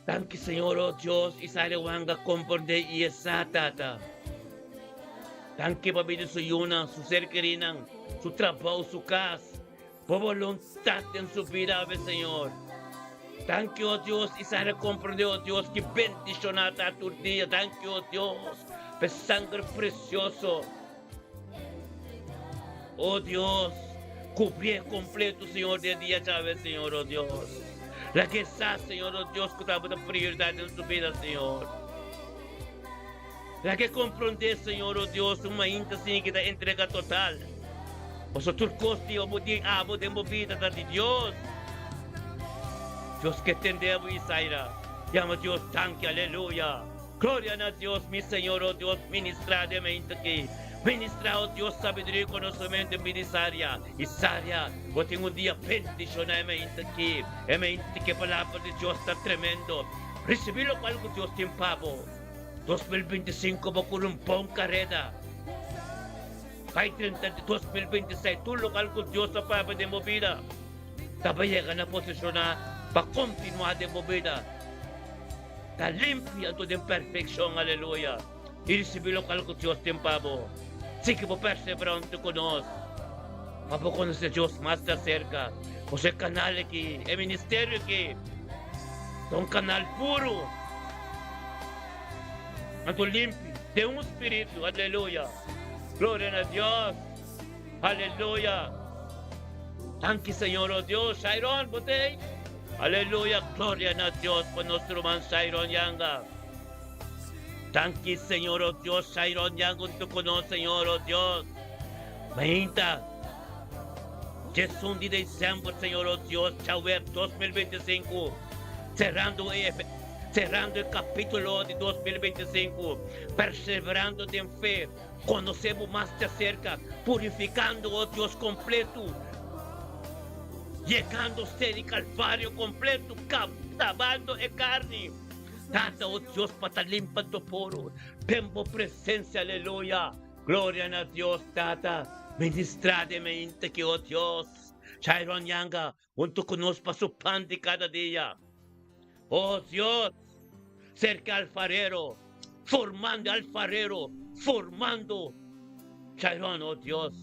Danki Señor, oh Dios, Isaira wanga comprende y e sa, Tata. Danki pa bini su yunan, su ser kerinan, su trabao, su cas. Bo boluntat den su bida awe, Señor. Danki, o Dios, i sa rekomprendé, o Dios, ki bendishoná ta tur dia. Danki, o Dios, pa e sanger presioso. O Dios, kubrié kompleto, Señor, den dia djawe, Señor, o Dios. Laga e sa, Señor, o Dios, ku ta bo ta prioridat den su bida, Señor. Laga e komprondé, Señor, o Dios, un mainta sin ki ta entrega total. Pasobra tur kos di abo di abo den bo bida ta di Dios. Dios ke tende abo, Isaira. Yama Dios danki, aleluya. Gloria na Dios, mi Señor, oh Dios, ministra den mente aki. Ministra, oh Dios, sabiduria y conocemento en bida y saria. Y saria, bo tin un dia bendiciona e mente aki. E mente ki e palabra di Dios ta tremendo. Ricibi locual cu Dios tin pa bo. 2025 bo curi un bon careda. Bai drenta di 2026 tur locual cu Dios a papia den bo bida ta bai yega na posiciona pa continua den bo bida. Ta limpi anto den perfeccion, aleluya, y ricibi locual cu Dios tin pa bo. Sigui bo persevera hunto cu nos pa bo conoce Dios mas di acerca. Pasobra e canal aki, e ministerio aki, ta un canal puro, anto limpi, den un spiritu, aleluya. Gloria na Dios, aleluya. Danki Señor, oh Dios. Shairon, bo t'ey? Aleluya, gloria na Dios pa nos ruman Shairon Yanga. Danki Señor, oh Dios, Shairon Yanga hunto cu nos, Señor, oh Dios. Mainta, 11 di december, Señor, oh Dios, djawer 2025, cerrando e cerrando e capítulo di 2025, perseverando den fe, conoce bo mas di acerca, purificando, oh Dios, completo, yegando ser di Calvario completo, cabando e carni. Tata, oh Dios, pa ta limpa to poro, den bo presencia, aleluya. Gloria na Dios, Tata, ministra den mente ki, oh Dios, Shairon Yanga, hunto cu nos pa su pan di cada dia. Oh Dios, cerca alfarero, formando alfarero, formando Shairon, oh Dios.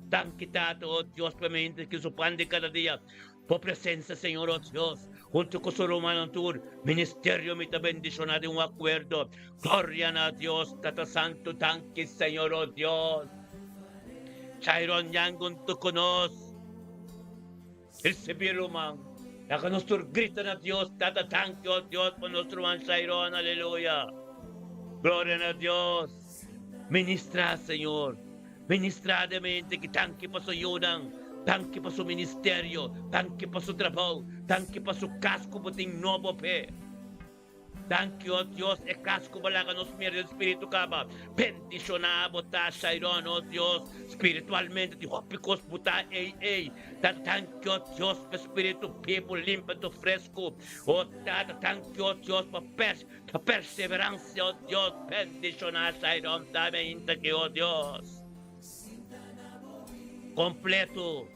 Danki Tata, oh Dios, pa mente ki su pan di cada dia. Bo presencia, Señor, oh Dios, hunto cu su rumannan tur, ministerio mi ta bendiciona den un acuerdo. Gloria na Dios, Tata Santo, danki, Señor, oh Dios. Shairon Yang hunto cu nos. Ricibi ruman. Laga nos tur grita na Dios, Tata, danki, oh Dios, pa nos ruman Shairon, aleluya. Gloria na Dios. Ministra, Señor. Ministra den mente ki danki pa su yunan, danki pa su ministerio, danki pa su trabou, danki pa su kas ku bo tin nobo p'e. Danki, o Dios, e kas ku bo laga nos mira den spiritu kaba. Bendishoná bo ta, Shairon, o Dios, spiritualmente tin hopi kos bo ta ei ei. Ta danki, o Dios, pa spiritu bibu, limpi anto fresku. O Tata, danki, o Dios, pa Pa perseverancia, oh Dios, bendiciona Shairon tambe inta ki, oh Dios. Completo.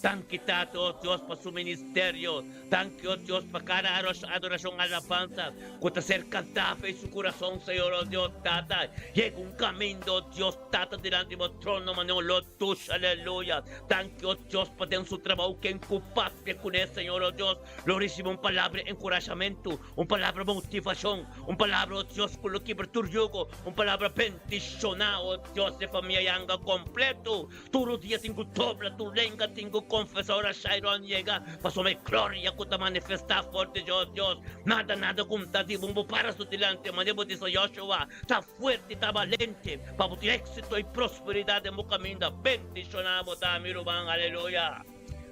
Danki Tata, oh Dios, pa su ministerio. Danki, oh Dios, pa cada adoracion alabanza cu ta ser cantá fe su curason, Señor, oh Dios, Tata. Yega un caminda, oh Dios, Tata, dilanti bo trono manera un lotus, aleluya. Danki, oh Dios, pa den su trabao ken cu papia cune, Señor, oh Dios, lo ricibi un palabra encurashamentu. Un palabra motivashon, un palabra, oh Dios, ku lo kibra tur yugo, un palabra bendishoná, oh Dios, e famia yanga kompleto. Tur dia tin ku dobla tur lenga, tin ku konfesá ora Shairon yega, pasobra e gloria ku ta manifestá for di dje, oh Dios. Nada, nada ku ta di bon bo para su dilanti, manera bo bisa Joshua, ta fuerte, ta balente, pa bo tin éksito i prosperidat den bo kaminda. Bendishoná bo ta, mi ruman, aleluya.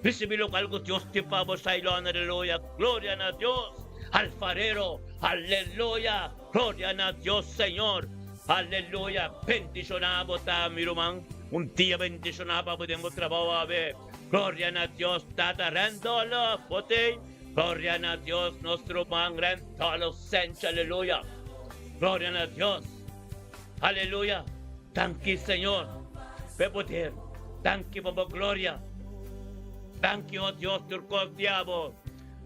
Ricibi locual cu Dios tin pa bo, Shailon, aleluya, gloria na Dios, alfarero, aleluya, gloria na Dios, Señor, aleluya, bendiciona bo ta, mi ruman, un dia bendiciona pa bo den bo trabao awe, gloria na Dios, Tata Randolph, bo t'ey, gloria na Dios, nos ruman Randolph Sench, aleluya, gloria na Dios, aleluya, danki Señor, p'e poder. Danki pa bo gloria. Danki, oh Dios, tur kos di abo.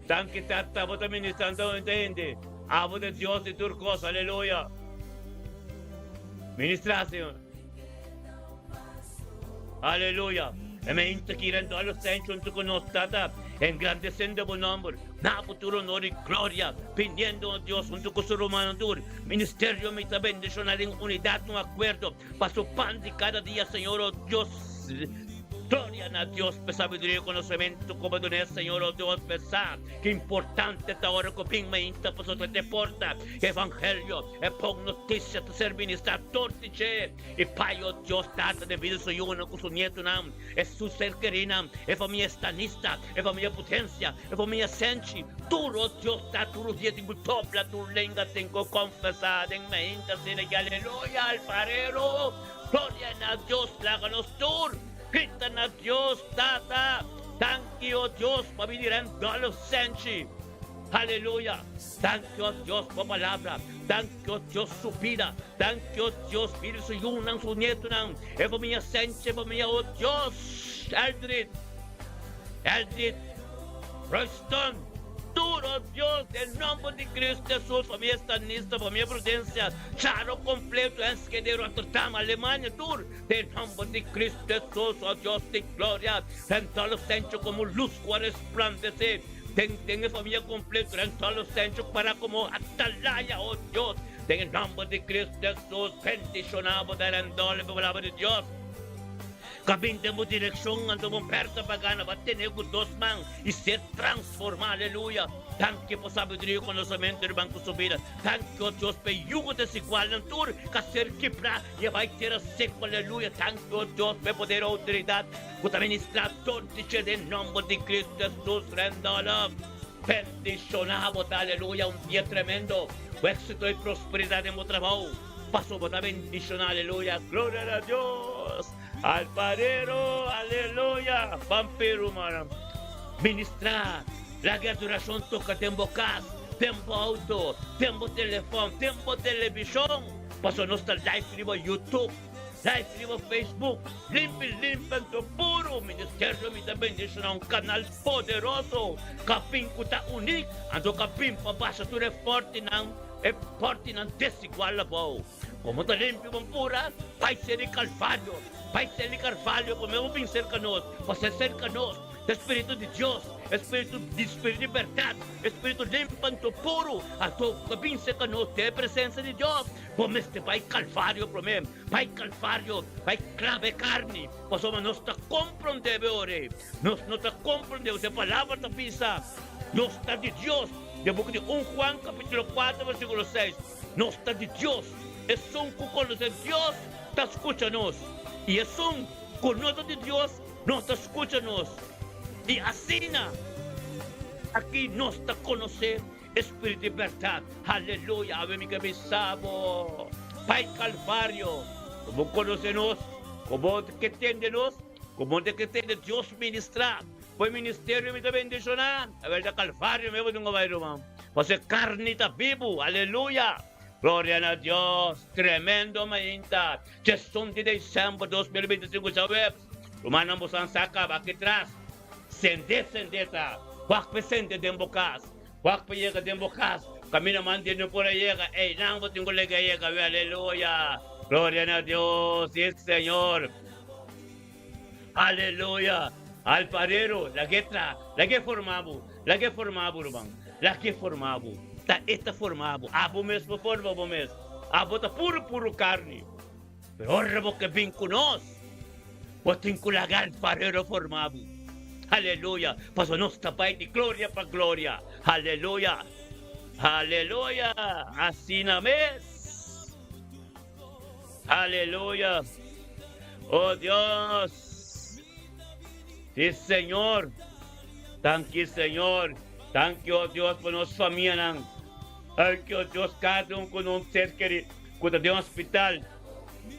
Danki, Tata, bo ta ministrando henter hende. Abo ta Dios di tur kos. Aleluya. Ministra, Señor. Aleluya. E me hinta kira en todos los junto con nos, Tata, engrandeciendo bo nomber. Na bo tur honor y gloria, pidiendo, oh Dios, junto con su rumano tur. Ministerio mi ta bendiciona den unidad, un acuerdo. Pa su pan di kada dia, Señor, oh Dios. Gloria na Dios p'e sabiduria i konosementu ku bo dun'é, Señor, o Dios, p'e sa ki importante ta ora ku bin mainta pasobra ta e porta e evangelio, e bon notisia ta ser ministrá tur di dje. I Pai, o Dios, Tata den bida su yunan ku su nietunan, e su ser kerínan, e famia Stanista, e famia Putencia, e famia Senchi, tur, o Dios, Tata, tur dia tin ku dobla tur lenga tin ku konfesá den mainta asina ki aleluya, alfarero. Gloria na Dios, laga nos tur grita na Dios Tata, Danki o Dios pa bini Randolph Senchi. Aleluya! Danki o Dios pa palabra, danki o Dios su bida, danki o Dios bida su yunan, su nietunan, e famia Senchi, e famia o Dios Eldrid, Eldrid Royston. Tur, oh Dios, den nomber di Cristo Jesus, famia Stanista, famia Prudencia, Charo completo, Enschede, Rotterdam, Alemania, tur, den nomber di Cristo Jesus, oh Dios di gloria, rentalo sencho como luz cu a resplandece den den e famia completo, rentalo sencho para como atalaya, oh Dios, den e nomber di Cristo Jesus, bendiciona bo ta rentalo pa palabra di Dios. Ka bin den bo direkshon, anto bo pèrta pa gana, bo a tene ku dos man i ser transformá. Aleluya! Danki pa sabiduria i konosementu riba ku su bida. Danki, o Dios, pa e yugo desigualnan tur ka ser kibrá i a bai tera seku. Aleluya! Danki, o Dios, pa e poder i outoridat ku ta ministrá tur di dje den nòmber di Kristu Hesus. Rendòlf, bendishoná bo ta. Aleluya! Un dia tremendo ku éksito i prosperidat den bo trabou. Paso bo ta bendiciona aleluya gloria na Dios alfarero aleluya vampiro mano ministra laga e adoracion toca den bo cas den bo auto den bo telefon den bo television paso nos ta live riba youtube live riba facebook limpi limpi anto puro ministerio mi ta bendiciona un canal poderoso capin cu ta unik anto capin pa basha tur e fortenan. E partinan desigual abou. Komo ta limpio bon pura, bai ser di Kalvario, bai ser di Karvalio promé bo bin serka nos, pasobra e serka nos ta e Spiritu di Dios, e Spiritu di Spiritu di bèrdat, e Spiritu limpi anto puru. Anto ku a bin serka nos den e presensia di Dios, bo mester bai Kalvario promé, bai Kalvario, bai klaba e karni, pasobra nos ta komprondé be ora ei, nos no ta komprondé, e Palabra ta bisa, nos ta di Dios. Den buki di un Juan capítulo 4 versículo 6, nos ta di Dios. Esun cu conoce Dios ta scucha nos, y esun cu no ta di Dios no ta scucha nos. Y asina aki nos ta conoce e Spiritu di berdad. Aleluya! Awe mi ke bisa bo, Pai Calvario, cu bo conoce nos, cu bo ke tende nos, cu bo ke tende Dios ministra. Bo e ministerio mi ta bendiciona. Awel ta Calvario mi bo tin cu bay ruman. Pasobra e carni ta bibu. Aleluya. Gloria na Dios. Tremendo mainta. Djesun di december 2025 djaweps. Rumannan boso an sa caba aki tras. Sende sende ta. Wak pe sende den bo cas. Wak pe yega den bo cas. Camina man di no por a yega. Eynan bo tin cu lega yega. Aleluya. Gloria na Dios. Si Señor. Aleluya! Alfarero, lag'é tra, lag'é forma bo, lag'é forma bo, ruman, lag'é forma bo. Ta e ta forma bo. Abo mes por forma bo mes. Abo ta puru puru karni. Pero ora bo ke bin ku nos, bo tin ku laga alfarero forma bo. Aleluya! Pasobra nos ta bai di gloria pa gloria. Aleluya! Aleluya! Asina mes. Aleluya! Oh Dios! Sí, Señor! Danki, Señor! Danki, oh Dios, pa nos famianan. Danki, oh Dios, kada un ku nos ser keri ku ta den hospital,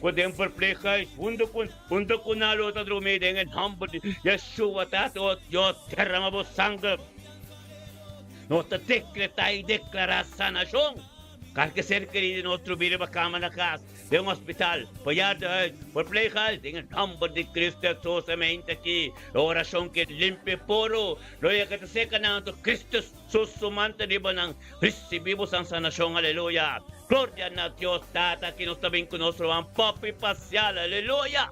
ku den verpleeghuis, hunto ku hunto ku nan lo ta drumi den e nomber di Yeshua, Tata, oh Dios, derama bo sanger. Nos ta dekretá i deklará sanashon. Kalke ser kerí di nos trubí riba kama na kas, den hospital, bejaardenhuis, verpleeghuis, den e nòmber di Cristo Hesus e mente aki, e orashon ki limpi i puru lo yega ta seka nan, anto Cristo Hesus su man ta riba nan, risibí boso sanashon, aleluya! Gloria na Dios Tata ki nos ta bin ku nos ruman Poppy Pasial, aleluya!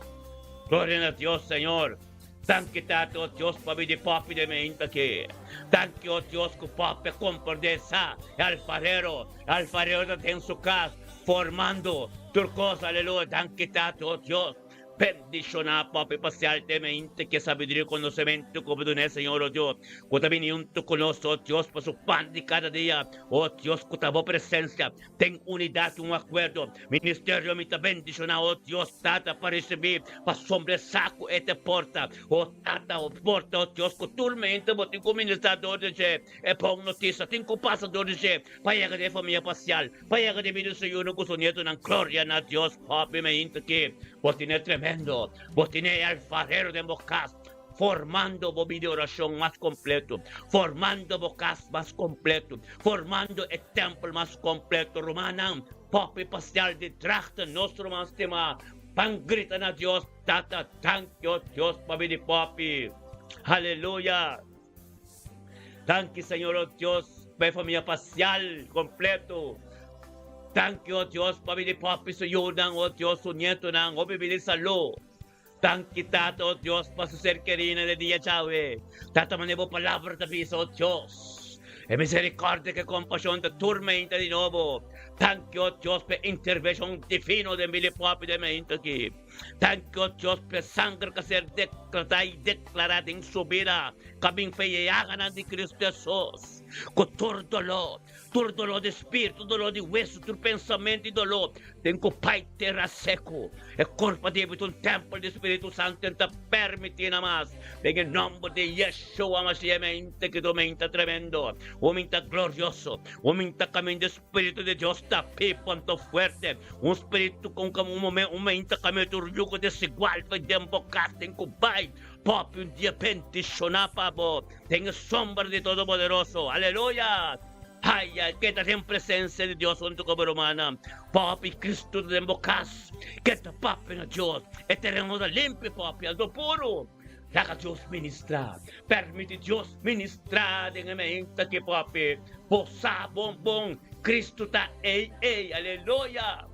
Gloria na Dios Señor! Danki Tata o Dios pabia di papi den meinta aki. Danki o Dios ku papi a komprende sa e alfarero. E alfarero ta den su kas formando tur kos. Aleluya. Danki Tata o Dios. Bendishoná Papi Pasial te mente ke sabiduria i konosementu ku bo dun'é, Señor, o Dios, ku ta bini huntu ku nos, o Dios, pa su pan di kada dia, o Dios, ku ta bo presensia den unidat i un akuerdo. Ministerio mi ta bendishoná, o Dios, Tata, pa risibí, pasobra e sa ku e ta e porta, o Tata, o porta, o Dios, ku tur mente bo tin ku ministrá dor di dje. E bon notisia tin ku pasa dor di dje pa yega di e famia pasial, pa yega di bida su yunan ku su nietonan. Gloria na Dios! Hopi meinta ki bo tine tremendo! Bo tine e alfarero den bo kas, formando bo bida di orashon mas kompleto, formando bo kas mas kompleto, formando e tèmpel mas kompleto. Rumannan, hopi pasial di Drachten, nos ruman stimá, ban grita na Dios, Tata, danki, o Dios, pa bini popi! Aleluya! Danki Señor oh Dios pa e famia pasial completo. Danki oh Dios pa bini papi su yunan oh Dios su nietonan hopi bini salú. Danki Tata oh Dios pa su ser kerinan e dia djawe. Tata mane bo palabra ta bisa oh Dios. E misericordia ku e kompashon ta tur meinta di nobo. Danki oh Dios pa e intervenshon divino den bini papi den meinta aki. Danki, o Dios, p'e sanger k'a ser deklará i deklará den su bida, k'a bin p'e yeaganan di Cristo Hesus, ku tur doló, tur doló di spiritu, tur doló di wesu, tur pensamentu i doló, den ku Pai tera seku. E kurpa debe ta un tèmpel di Spiritu Santu, N ta pèrmití na mas, den e nòmber di Yeshua Mashiach, mente ki ta un mente tremendo, un mente glorioso, un mente kaminda Spiritu di Dios ta pipa anto fuerte, un spiritu con un momento un mente cambiato un yugo desigual pa den bo cas tin cu bay popi un dia bendiciona pa bo den e sombra di Todopoderoso. Aleluya! Haya keda den presencia di Dios hunto cu bo rumannan. Popi Cristo ta den bo cas, keda papia na Dios. E tereno ta limpi popi anto puro. Laga Dios ministrá. Permiti Dios ministrá den e mente aki, papi. Bo sa bon bon, Cristo ta ei ei. Aleluya!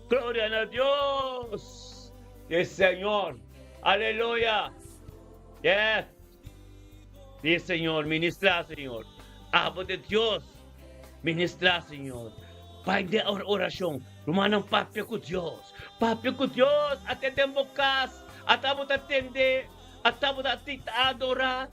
Gloria na Dios! Di Señor. Aleluya! Yes. Di Señor, ministrá, Señor. Abo de Dios. Ministrá, Señor. Bai den oracion. Rumannan papia ku Dios, papia ku Dios, ata den bo kas, ata bo ta tende, ata bo ta adorá.